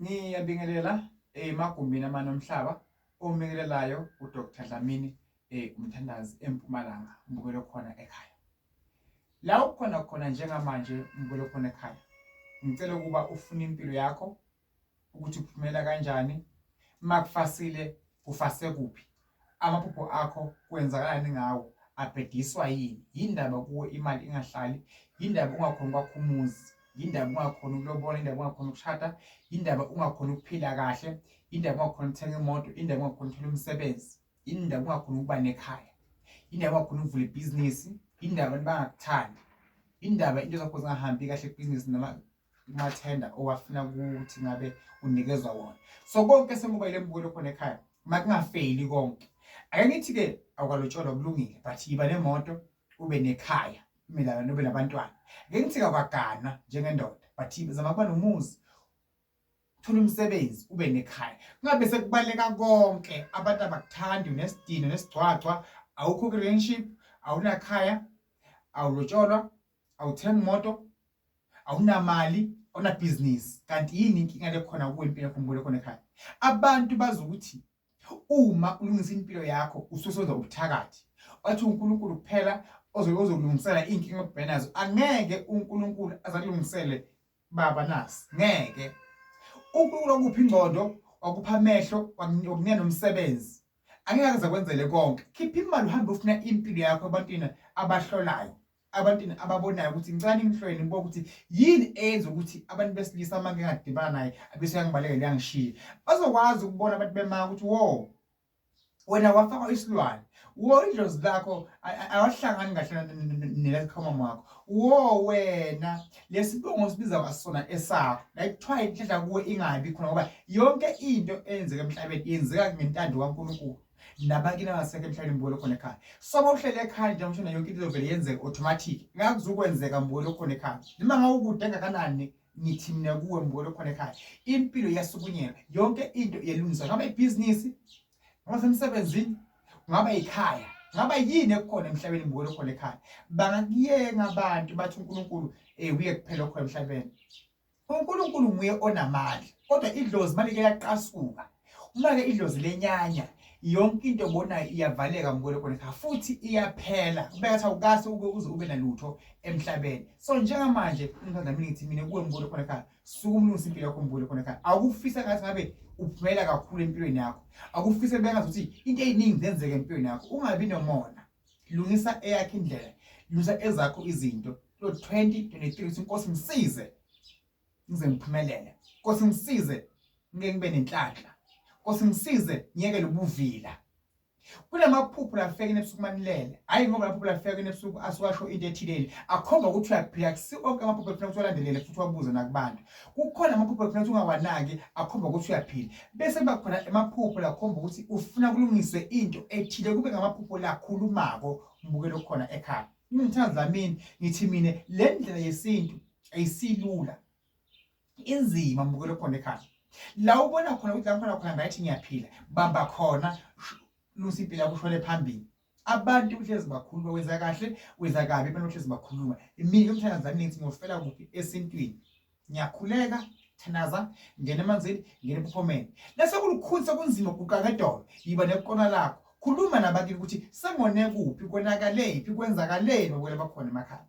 Ngiyabingelela emagumbini amane omhlaba omingelelayo uDr Dlamini umthandazi eMpumalanga umbukelo khona ekhaya. La ukhona khona njengamanje umbukelo khona ekhaya. Ngicela ukuba ufune impilo yakho ukuthi uphumela kanjani makufasile kufase kuphi amaphupho akho kwenzakalani ngawo abhediswa yini yindaba kuwe imali ingahlali yindaba ungakhoni kwakho umuzi yindaba ungakhoni ukulobola yindaba ungakhoni ukushada yindaba ungakhoni ukuphila kahle yindaba ungakhoni ukuthenga imoto yindaba ungakhoni ukuthola umsebenzi yindaba ungakhoni ukuba nekhaya yindaba ungakhoni ukuvula ibhizinisi yindaba abantu bangakuthandi yindaba into zakho zingahambi kahle kubhizinisi noma kumathenda owafuna ukuthi ngabe unikezwa wona. So konke sengoba ile mbukelo khona ekhaya makungafeyili konke. Ake ngithi ke awukalotsholwa kulungile but yiba nemoto ube nekhaya mina nobe nabantwana. Ake ngithi awukaganwa njengendoda but zama kuba nomuzi uthola umsebenzi ube nekhaya. Kungabe sekubaleka konke abantu abakuthandi unesidino nesigcwagcwa awukho ku-relationship awunakhaya awulotsholwa awuthengi imoto awunamali awunabhizinisi kanti yini inkinga lekhona kuwe impilo yakho mbule khona ekhaya abantu bazi ukuthi uma ulungisa impilo yakho ususenza ubuthakathi wathi uNkulunkulu kuphela ozokulungisela inkinga obhekene nazo angeke uNkulunkulu azakulungisele baba nasi ngeke uNkulunkulu wakupha ingqondo wakupha amehlo wakunika nomsebenzi angeke aze akwenzele konke khipha imali uhambe ufuna impilo yakho ebantwini abahlolayo abantwini ababonayo ukuthi ngicela ningihlole nibuke ukuthi yini eyenza ukuthi abantu besilisa uma ngingadibana naye abese yangibalekela yangishiya bazokwazi ukubona abantu bemanga ukuthi wo wena wafakwa isilwane wo idlozi lakho awahlangani kahle nelesikhomama wakho wo wena lesibongo osibiza kwasona esakho like kuthiwa inhlanhla kuwe ingabi khona ngoba yonke into eyenzeka emhlabeni yenzeka ngentando kaNkulunkulu nabakini abangasekho emhlabeni mbukelo khona ekhaya so uma uhlele ekhaya nje mshona yonke into izovele yenzeke automatic ngakuzukwenzeka mbukelo khona ekhaya noma ngawukude kangakanani ngithi mina kuwe mbukelo khona ekhaya impilo iyasukunyelwa yonke into iyalungiswa ngaba ibhizinisi ngaba semsebenzini ngaba ikhaya ngaba yini ekukhona emhlabeni mbukelo khona ekhaya bangakuyenga abantu bathi uNkulunkulu eh uye kuphela okhona emhlabeni uNkulunkulu nguye onamandla kodwa idlozi malike yaqasuka uma ke idlozi lenyanya yonke into obonayo iyavaleka mbukelo khona ekhaya futhi iyaphela kubeka ukuthi awukase ube uze ube nalutho emhlabeni so njengamanje umthanda mina ngithi mina kuwe mbukelo khona ekhaya suka umlungisa impilo yakho mbukelo khona ekhaya akufisa ngathi ngabe uphumela kakhulu empilweni yakho akufise beka ngathi into eziningi zenzeke empilweni yakho ungabi nomona lungisa eyakho indlela lungisa ezakho izinto lo 2023 uthi inkosi ngisize ngize ngiphumelele nkosi ngisize ngeke ngibe nenhlanhla nkosi ngisize ngiyeke lobuvila kunamaphupho lafika ebusuku manilele hayi ngoba amaphupho lafika ebusuku asuke asho into ethileni akhomba ukuthi uyaphila kusi onke amaphupho efuna ukuthi uwalandelele futhi wabuze nakubantu kukhona amaphupho efuna ukuthi ungawanaki akhomba ukuthi uyaphila bese kuba khona amaphupho lakhomba ukuthi ufuna kulungiswe into ethile kube ngamaphupho lakhulumako umbukelo khona ekhaya ngithanda Dlamini ngithi mina le ndlela yesintu ayisilula inzima mbukelo khona ekhaya la ubona khona ukuthi la ngikhona khona ngathi ngiyaphila bamba khona lusa impilo yakho ushone phambili abantu uhlezi bakhuluma wenza kahle wenza kabi abantu uhlezi bakhuluma mina umthandazo wami ngithi ngiyofela kuphi esintwini ngiyakhuleka thandaza ngena emanzini ngena empophomeni lase kulukhuni sekunzima guqa ngedolo yiba nekona lakho khuluma nabakini ukuthi sengone kuphi konakaleyiphi kwenzakaleni babukela bakhona emakhaya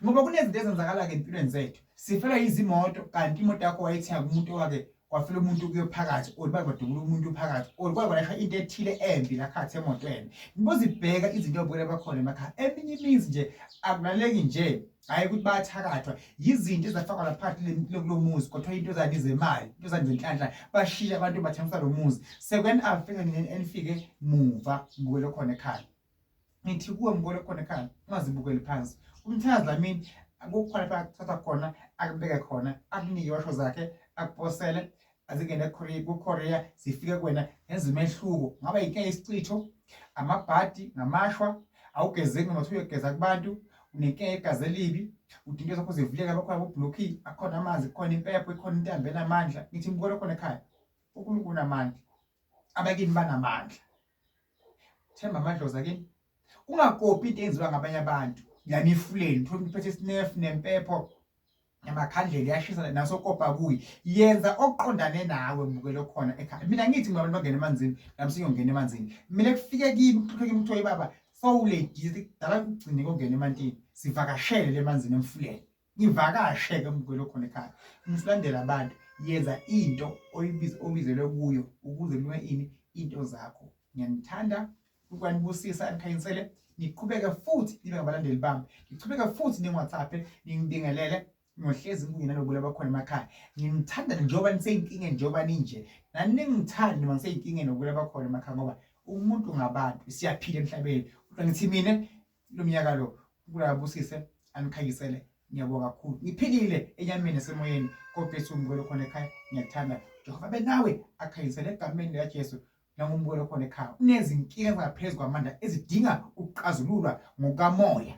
ngoba kunezinto ezenzakala-ke empilweni zethu sifela izimoto kanti imoto yakho wayithenga kumuntu owake kwafela umuntu kuyo phakathi or bake badubula umuntu phakathi or kwake kwalasha into ethile embi lakhathi emotweni nibozibheka izinto obukela bakhona emakhaya eminye imizi nje akulaleki nje hhayi ukuthi bayathakathwa yizinto ezafakwa laphakathi kulo muzi kodwa into zani zemali into zani zenhlanhla bashiya abantu bathengisa lo muzi sekuyani-afika enifike muva ngibukele khona ekhaya ngithi kuwe mbukele khona ekhaya ungazibukeli phansi umthandazi Dlamini akukhona lapha akuthatha khona akubeke khona akunike washo zakhe akuposele azingene kuKorea zifike kuwena ngenza umehluko ngaba yinkinga yesichitho amabhadi ngamashwa awugezeki noma uyogeza kubantu unenkinga yegazi elibi udinga zakho zivuleka bakhona bobhlokhi akhona amanzi khona impepho ikhona intambo enamandla ngithi mbukele khona ekhaya uNkulunkulu unamandla abakini banamandla themba amadlozi akini ungakopi into eyenziwa ngabanye abantu la mifuleni uthola umuntu uphethe isinefu nempepho Emakhandleni yashisa nasokopa kuyi yenza okuqondane nawe mbukelo khona ekhaya. Mina ngithi ngoba abantu bangena emanzini, nami sengiyongena emanzini. Mina kufike kimi kuxoxe kimi kuthiwa ibaba sowuledile kudala kugcine kongena emantini, sivakashele le manzini emfuleni. Ngivakashe ke mbukelo khona ekhaya. Ngilandela abantu, yenza into oyibiza obizelwe kuyo ukuze kulunge ini into zakho. Ngiyanithanda, ukwanibusisa anikhanyisele, niqhubeke futhi nibe ngabalandeli bami, ngiqhubeke futhi ningi-WhatsApp ningibingelele. Ngohlezi ngikunye nalobula abakhona emakhaya, nginithanda njengoba nisey'nkingeni, njengoba ninje nani ningithandi noma ngisey'nkingeni nobula abakhona emakhaya, ngoba umuntu ngabantu, siyaphila emhlabeni. Kodwa ngithi mina lo mnyaka lo uNkulunkulu anikhanyisele. Ngiyabonga kakhulu, ngiphilile enyameni nasemoyeni. God bless you mbukelo khona ekhaya, ngiyakuthanda. Jehova benawe akhanyisele egameni likaJesu. Nangumbukelo khona ekhaya unezinkinga ezingaphezu kwamandla ezidinga ukuxazululwa ngokamoya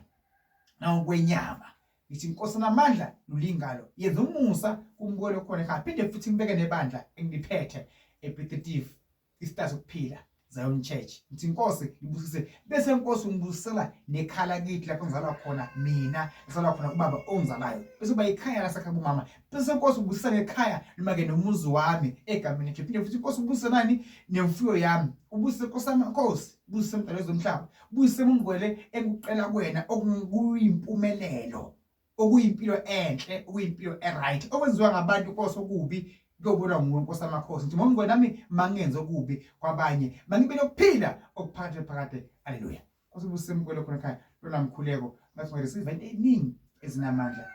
nangokwenyama. Ngithi Nkosi namandla lulingalo, yenza umusa kumbukelo khona ekhaya, phinde futhi ngibeke nebandla engiliphethe ePiet Retief, iStar sokuphila Zion Church. Ngithi Nkosi ibusise, bese Nkosi ungibusisela nekhala kithi lapho ngizalwa khona mina, ngizalwa khona ubaba ongizalayo, bese kuba ikhaya lasekhaya kumama, bese Nkosi ubusisa nekhaya noma ke nomuzi wami egameni lakhe. Phinde futhi Nkosi ubusise nani nemfuyo yami, ubusise Nkosi yami, Nkosi ubusise umdalo wezomhlaba, ubusise umngwele engikucela kuwena okuyimpumelelo, okuyimpilo enhle, okuyimpilo eright, okwenziwa ngabantu Nkosi okubi kuyobonwa nguwe Nkosi amakhosi. Ngithi ngomngwe nami mangenze okubi kwabanye, mangibe nokuphila okuphakade phakade. Haleluya. Nkosi ubusise mkwelo khona ekhaya, lona mkhuleko ngathi ngireceive into eningi ezinamandla.